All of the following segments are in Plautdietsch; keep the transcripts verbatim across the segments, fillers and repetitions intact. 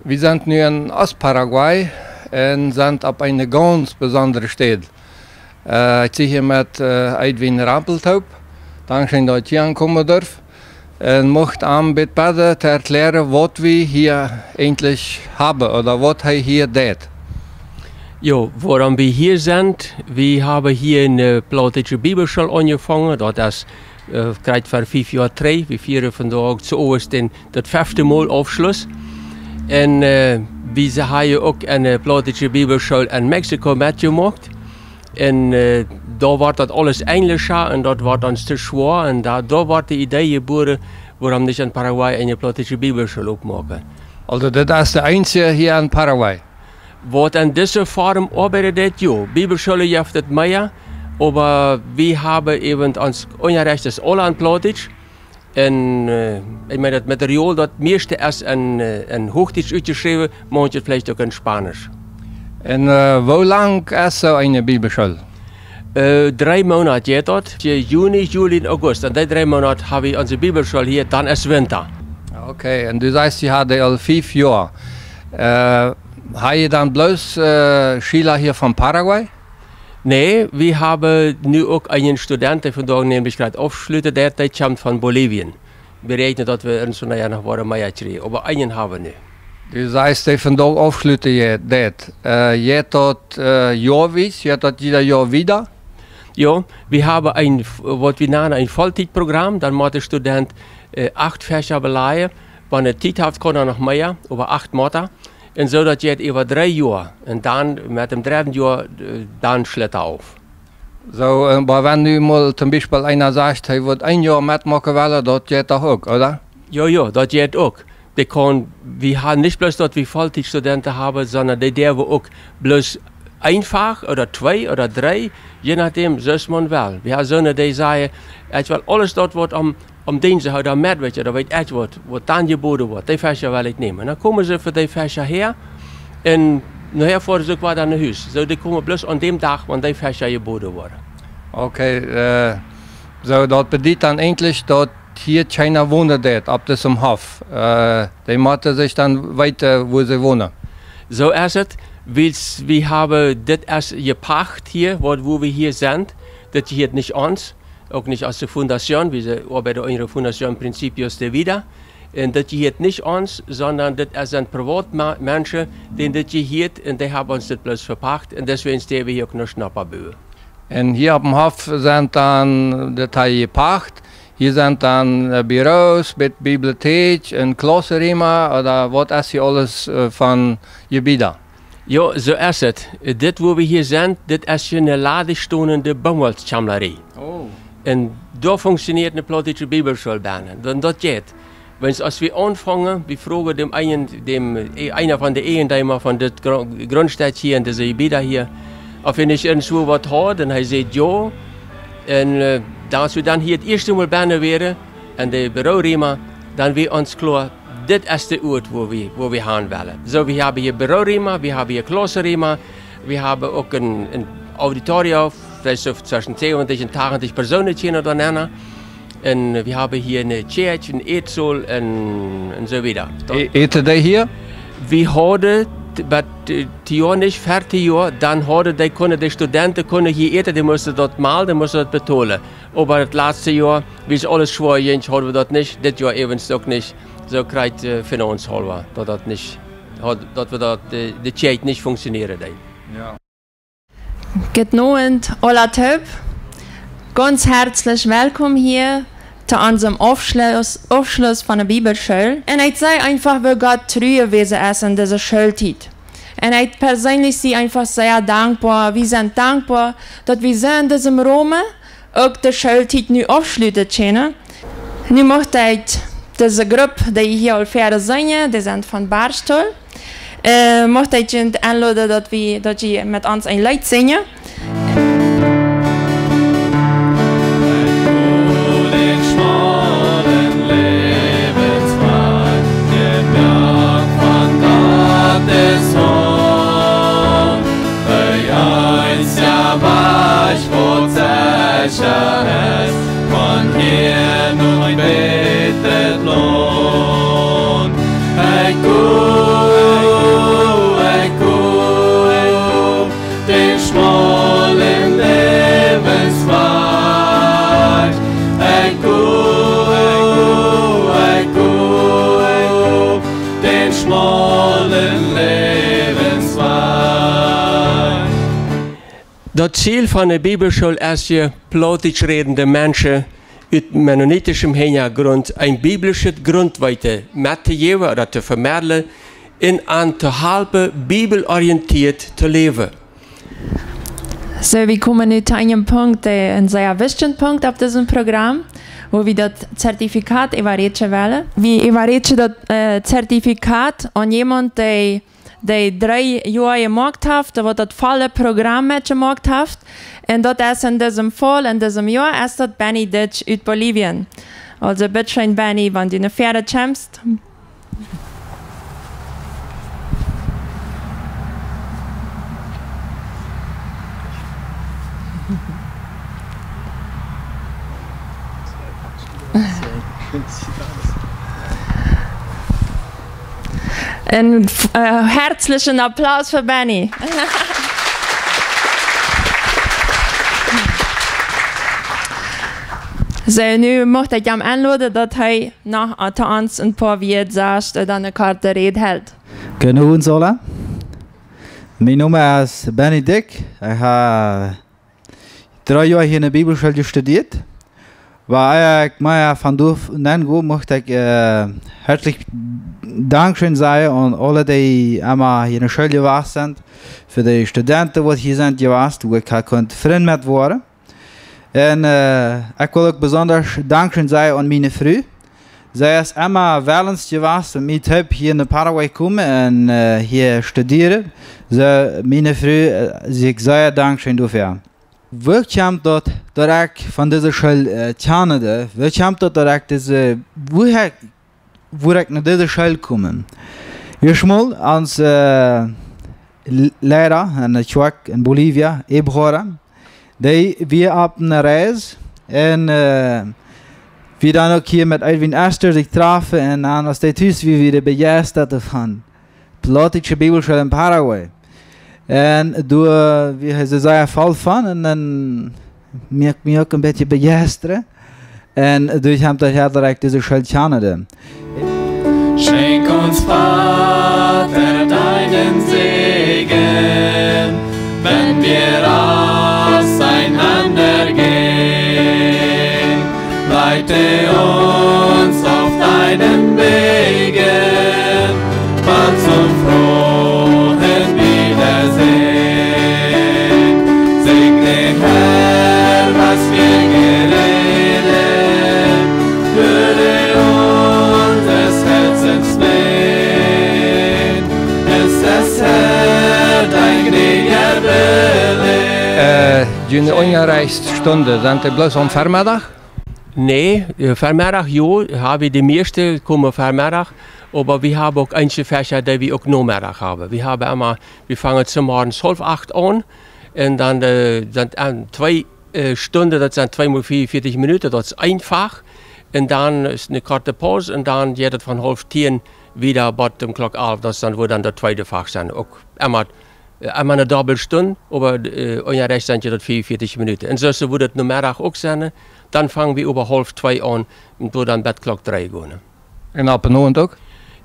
Wie sent nu en Ost-Paraguay un sent opp eene gaunz besondre Städ. Äh, ekj sie hia met, äh, Edwin Rampel toop. Dankscheen, daut ekj hia aunkomen durf. Un mucht am bitte bäden to erklären, waut wie hia eejentlich haben ooda waut hee hia deit. Jo, wuarom wie hia sent, wie haben hia eene plautdietsche Bibelschool aunjefongen. Daut es, äh, krakjt ver fief Joa trigj. Wie fieren vondoag to Osten daut fefte Mol Aufschluss. Un, äh, wie haben uk eene plautdietsche Bibelschool en Mexiko metjemoakt. Un, äh, doa wort daut aules enjlischa un daut wort ons too schwoa. Un doa, doa wort de Idee jebuaren, wuarom nich en Paraguay eene plautdietsche Bibelschool oppmoaken. Aulsoo, dit es de eensje hia en Paraguay, waut en dise Form oabeiden deit, jo. Bibelschoolen jeft et mea, oba wie haben äwent ons Unjarecht es aula en Plautdietsch. Un, äh, ekj meen, daut Material, daut mieeschte es en, äh, en Huachdietsch utjeschräwen, maunche veleicht uk en Spaunisch. Un, äh, woo lang es soo eene Bibelschool? Äh, dree Moonat jeit daut. Juni, Juli un August. En dee dree Moonat haben wie onse Bibelschool hia, dan es Winta. Okay, un du sajchst, jie haben aul fief Joa. Äh, hab jie dan bloos, äh, Schiela hia von Paraguay? Nä, wie haben nu uk eenen Student, dee vondoag nämlich krakjt aufschluten deit, dee kjemt von Bolivien. Wie räakjnen, daut wie ons vondoag noch woaren mea kjrieen, oba eenen haben wie nu. Du sajchst, dee vondoag aufschluten je-, deit. Äh, jeit daut, äh, joawies, jeit daut jieda Joa wieda? Jo, wie haben een, waut wie nanen een Volltietprogram, dan mott de Student, äh, acht Fächa belajen. Wan hee Tiet haft, kaun hee noch mea, oba acht mott hee. Un soo daut jeit äwa dree Joa. Un dan met däm dredden Joa, äh, dan schlitt hee auf. Soo, äh, oba wan nu mol toom Biespel eena sajcht, hee wudd een Joa metmoaken wellen, daut jeit doch uk, ooda? Jo, jo, daut jeit uk. Dee kaun, wie haben nich bloos daut wie Volltietstudenten haben, sonda dee derwen uk bloos een Fach ooda twee ooda dree, je nodäm, soo aus maun well. Wie haben soone, dee sajen, ekj well aules daut, waut aum, aum Dinsdach ooda Meddwoch ooda weet ekj waut, waut dan jeboden woat, dee Fächa well ekj nämen. Dan komen see fa dee Fächa häa un nohäa foaren see uk wada no Hus. Soo, dee komen bloos aun däm Dach, wan dee Fächa jeboden woaren. Okay, äh, soo, daut bediet dan eejentlich, daut hia kjeena wonen deit opp disem Hoff. Äh, dee motten sikj dan weeten, wua see wonen. Soo es et, wiels wie haben, dit es jepacht hia, waut, wua wie hia sent, dit jehieet nich ons, uk nich aus de Fundación, wie sent, oabeiden unja Fundación Principios de Vida. Un dit jehieet nich ons, sonda dit es een Privatma-, Menschen, dän dit jehieet, un dee haben ons dit bloos vepacht, un deswäajen sent wie hia uk no Schnappa buen. Un hia oppem Hoff sent dan, daut hee jepacht, hia sent dan, äh, Büros, Bi-, Bibliothek un Klausrema, ooda waut es hia aules, äh, von Jebieda? Jo, soo es et. Dit, wua wie hia sent, dit es hia eene ladich stonende Boomwolskjamlarie. Oh. Un doa funktionieet eene plautdietsche Bibelschool bennen. Dan daut jeit. Wiels aus wie aunfungen, wie fruagen däm eenen, däm, äh, eena von de Eejendeema von dit Gru-, Grundstück hia en dise Jebieda hia, auf hee nich irjentwua waut haud, un hee säd jo. Un, äh, dan, aus wie dan hia daut ieeschte Mol bennen wieren, en de Bürorema, dan wia ons kloa, dit es de Uat, wua wie, wua wie han wellen. Soo, wie haben hia Bürorema, wie haben hia Klausrema, wie haben uk een, een Auditorium, veleicht soo tweschen säwentich un tachentich Persoonen kjennen doa nenn. Un wie haben hia eene Kjoakj, een Ätsaul un, un soo wieda. Daut E-, äten dee hia? Wie hauden, t-, bie, äh, dit Joa nich, verjet Joa, dan hauden dee, kunnen de Studenten, kunnen hia äten, dee musten daut mol, dee musten daut betolen. Oba daut latste Joa, wiels aules schwoa jinkj, hauden wie daut nich, dit Joa äwent uk nich. Soo krakjt, äh, von ons haulwa, daut daut nich, haud, daut wie daut, äh, de Kjoakj nich funktionieren deed. Jo. Gooden Owent, aula toop. Gaunz hartlich wellkom hia to onsem Aufschluss, Aufschluss von de Bibelschool. Un ekj see eefach, woo Gott tru jewast es en dise Schooltiet. Un ekj perseenlich sie eefach sea dankboa. Wie sent dankboa, daut wie soo en disem Rum uk de Schooltiet nu aufschluten kjennen. Nu mucht ekj dise Grupp, dee hia aul wieren sinjen, dee sent von Bergthal. Äh, mucht ekj junt enloden, daut wie, daut jie met ons een Leet sinjen. Ut dän schmalen Läwenswajch, jemoakt von Gott de Sän. De eensja Wajch, waut secha es, von hia no een bätret Launt. Ekj go Daut Ziel von de Bibelschool es, je Plautdietsch rädende Menschen ut mennonitischem Hinjagrunt een biblischet Grundweeten mettojäwen ooda to vemeddlen un an to halpen, bibelorientiert to läwen. Soo, wie komen nu to eenen Punkt, dee een sea wichtja Punkt opp disem Programm, wua wie daut Zertifikat äwarätjen wellen. Wie äwarätjen daut, äh, Zertifikat aun jemaunt, dee, dee dree Joa jemoakt haft, dee waut daut volle Programm metjemoakt haft. Un daut es en disem Faul, en disem Joa, es daut Benny Ditch ut Bolivien. Aulsoo, bitte scheen, Benny, wan du no väaren kjemst. Een, äh, hartlichen Applaus fa Benny. Soo, nu mucht ekj am enloden, daut hee noch to ons een poa Wieed sajcht ooda eene korte Räd helt. Goodemorjes aula. Mien Nomen es Benny Ditch. Ekj hab dree Joa hia enne Bibelschool jestudieet. Oba ea ekj mea von doa nenn go, mucht ekj, äh, hartlich Dankscheen sajen aun aule, dee emma hia enne School jewast sent, fa de Studenten, waut hia sent jewast, wua ekj hab kunt Frint met woaren. Un, äh, ekj well uk besonda Dankscheen sajen aun miene Fru. See es emma wellens jewast, met mie toop hia no Paraguay komen un, äh, hia studieren. Soo, miene Fru, äh, sie ekj sea dankscheen doafäa. Woo kjemt daut, daut ekj von dise School, äh, kjand? Woo kjemt daut, daut ekj dise, woo ekj wua ekj no dise School kjeem. Ieescht mol ons, äh, L-, Liera enne Kjoakj en Bolivia, Ebora, dee wia opp eene Reis un, äh, wie dan uk hia met Edwin Esther sikj trafen un dan aus dee tus wia, wia dee bejeistat von Plautdietsche Bibelschool en Paraguay. Un doa wia hee sea voll von un dan muak mie uk een bät bejeistat. Un doa kjemt daut Hoat, daut ekj dise School kjand. Schenk uns, Vater, deinen Segen, wenn wir auseinander gehen. Leite uns auf deinen Wegen, bald zum frohen Wiedersehen. Segne, Herr, was wir geredet, höre unseres Herzens Flehen. Es ist, Herr, dein gnädiger Wille. Äh, june Unjarechtsstunde, sent dee bloos aum Vemedach? Nä, äh, Vemedach, jo, hab wie de mieeschte komen Vemedach, oba wie haben uk eenje Fächa, dee wie uk Nomedach haben. Wie haben emma, wie fangen zemorjes haulf acht aun un dan, äh, sent, äh, twee, äh, Stunden, daut sent twee mol veeaunvieetich Minuten, daut es een Fach. Un dan es eene korte Paus un dan jeit et von haulf tieen wieda bat om Klock alf, daut es dan, woat dan daut tweede Fach sennen. Uk emma, äh, emma eene Dobbelstund, oba, äh, Unjarecht sent je daut veeaunvieetich Minuten. Un soo, soo woat et Nomedach uk sennen, dan fangen wie äwa haulf twee aun un doa dan bat Klock dree gonen. Un opp dän Owent uk?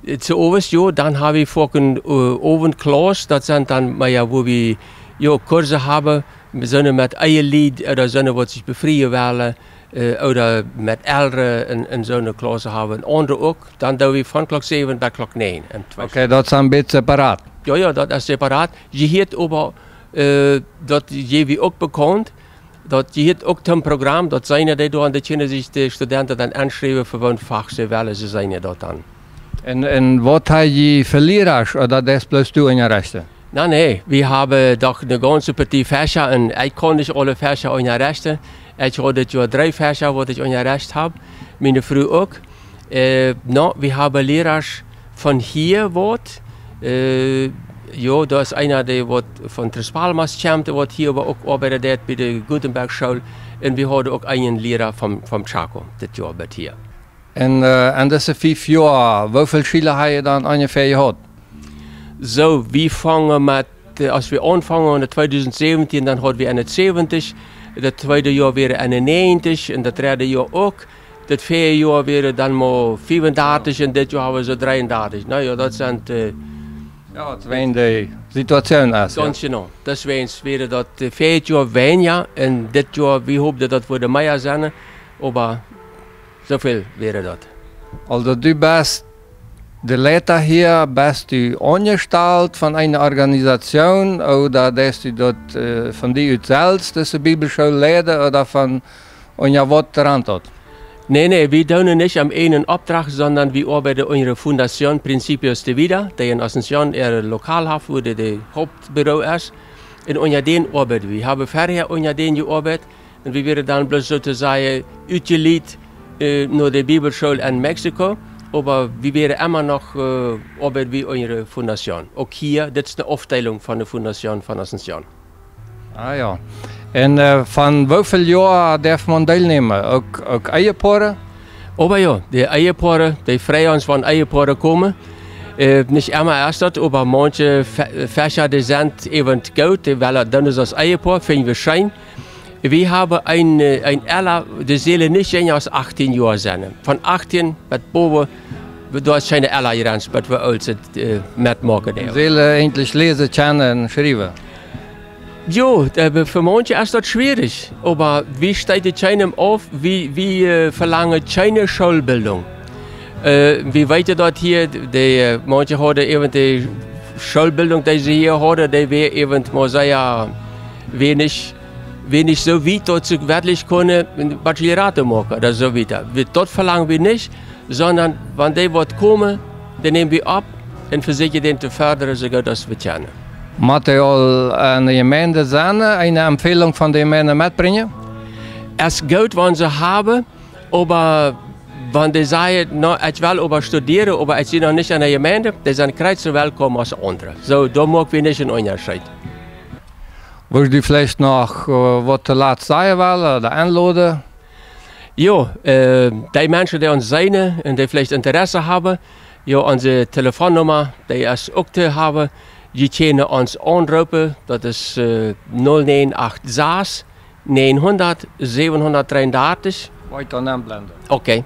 Äh, soo owes, jo, dan hab wie foaken, äh, Owentklaus, daut sent dan, oba jo, wua wie, jo, Kurse haben, soone met Ehelied ooda soone, waut sikj befrieen wellen, äh, ooda met Elren un, un soone Klausse haben. Un aundre uk, dan doo wie von Klock säwen bat Klock näajen. Un twee. Okay, daut es een bät separat. Jo, jo, daut es separat. Jehieet oba, äh, daut jäw wie uk bekaunt, daut jehieet uk toom Programm, daut sent dee doa aun de Kjinja, sikj de Studenten dan enschriewen, fa waut Fach see wellen, see sent daut dan. Un, un waut hab jie fa Lierasch, ooda daut es bloos du unjarechten? Na, nä, wie haben doch eene gaunze Partie Fächa un ekj kaun nich aule Fächa unjarechten. Ekj haud dit Joa dree Fächa, waut ekj unjarecht hab, miene Fru uk. Äh, no, wie haben Lierasch von hia waut. Äh, jo, doa es eena, dee waut von Tres Palmas kjemt, waut hia oba uk oabeiden deit bie de Gutenberg School. Un wie hauden uk eenen Liera vom, vom Chaco, dit Joa bat hia. Un, äh, en dise fief Joa, woo väl Schüla hab jie dan onjefäa jehaut? Soo, wie fungen met, äh, aus wie aunfungen en tweedusent säwentien, dan hauden wie eenensäwentich, daut tweede Joa wia eenennäajentich un daut dredde Joa uk. Daut väaje Joa wieren dan mau fiefundartich un dit Joa hab wie soo dreeundartich. Na jo, daut sent, äh, Jo, daut es wäajen de Situation es, jo. Gaunz jenau. Daut es wäajen, wieren daut, äh, väaje Joa weinja un dit Joa, wie hoopten daut wudd mea sennen, oba soo väl wieren daut. Aulsoo, du best de Leita hia, best du aunjestalt von eene Organisation, ooda deist du daut, äh, von die ut selfst, dise Bibelschool leiden, ooda von, un jo, waut rant daut? Nä, nä, wie doonen nich aum eenen Opdrach, sonda wie oabeiden unja de Fundación Principios de Vida, dee en Asunción äa Lokal haft, wua de, de Hauptbüro es. Un unja dän oabeiden wie. Wie haben verhäa unja dän jeoabeit. Un wie wieren dan bloos soo to sajen utjelieet, äh, no de Bibelschool en Mexiko. Oba wie wieren emma noch, äh, oabeiden wie unja de Fundación. Uk hia, dit es eene Aufdeelunk von de Fundación von Asunción. Ah jo. Un, äh, von woo väl Joa darf maun deelnämen? Uk, uk Ehepoaren? Oba jo, de Ehepoaren, dee freien ons, wan Ehepoaren komen. Äh, nich emma es daut, oba maunche Fe-, Fächa, dee sent äwent goot, dee wellen daut doonen aus Ehepoa, finjen wie scheen. Wie haben een, äh, een Ella, dee sellen nich jinja aus achtieen Joa sennen. Von achtieen bat bowen, doa es kjeene Ella Grenz, bat wie aul sent, äh, metmoaken. Sellen eejentlich läsen kjennen un schriewen. Jo, äh, fa maunche es daut schwierich, oba wie stäten kjeenem auf, wie, wie, äh, velangen kjeene Schoolbildung. Äh, wie weeten daut hia, dee, äh, maunche hauden äwent de Schoolbildung, dee see hia hauden, dee wia äwent mau sea weinich, weinich soo wiet, daut see werkjlich kunnen een Bachillerato moaken ooda soo wieda. Wie, daut velangen wie nich, sonda wan dee waut komen, dee nämen wie opp un vesieekjen dän to fördren, soo goot aus wie kjennen. Mott dee aul en de Jemeent sennen, eene Empfehlung von de Jemeent metbrinjen? Es goot, wan see haben, oba wan dee sajen, na, ekj well oba studieren, oba ekj sie noch nich en de Jemeent, dee sent krakjt soo welkom aus aundre. Soo, doa moak wie nich een Unjascheet. Wurscht du veleicht noch, äh, waut toolatst sajen wellen ooda enloden? Jo, äh, dee Menschen, dee ons seenen un dee veleicht Interesse haben, jo, onse Telefonnumma, dee es uk to haben. Jie kjennen ons aunroopen, daut es, äh, null neun acht sechs, neunhundert, siebenhundertdreiunddreißig. Weiter aunblenden. Okay.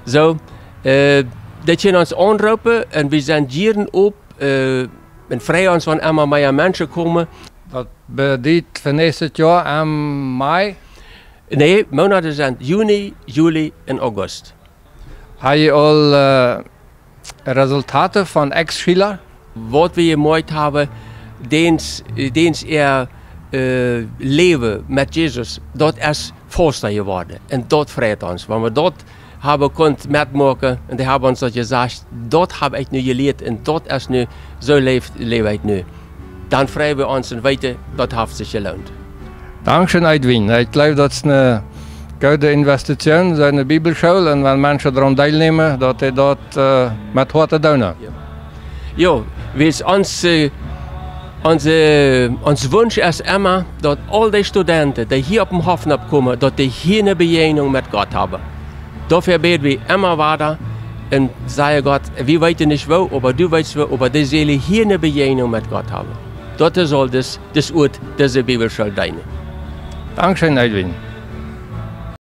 Soo, äh, dee kjennen ons aunroopen un wie sent jieren op, äh, un freien ons, wan emma mea Menschen komen. Daut bediet fa näakjstet Joa em Mai? Nä, Moonate sent Juni, Juli un August. Hab jie aul, äh, Resultaten von Ex-Schüler? Waut wie jemoakt haben, dän, dän äa, äh, Läwen met Jesus, daut es fausta jeworden. Un daut freit ons. Wan wie daut haben kunt metmoaken un dee haben ons daut jesajcht, daut hab ekj nu jelieet un daut es nu, soo läw, läw ekj nu. Dan freien wie ons un weeten, daut haft sikj jeloont. Dankscheen, Edwin. Ekj jleew, daut es eene goode Investition, soo eene Bibelschool. Un wan Menschen doaraun deelnämen, daut dee daut, äh, met Hoat doonen. Jo. Jo, wiels ons, äh, ons, äh, ons Wunsch es emma, daut aul dee Studenten, dee hia opp dän Hoff komen, daut dee hia eene Bejäajnunk met Gott haben. Doafäa bäden wie emma wada un sajen: Gott, wie weeten nich woo, oba du weetst woo, oba dee sellen hia eene Bejäajnunk met Gott haben. Daut saul dis, dis Uat, dise Bibelschool deenen. Dankscheen, Edwin.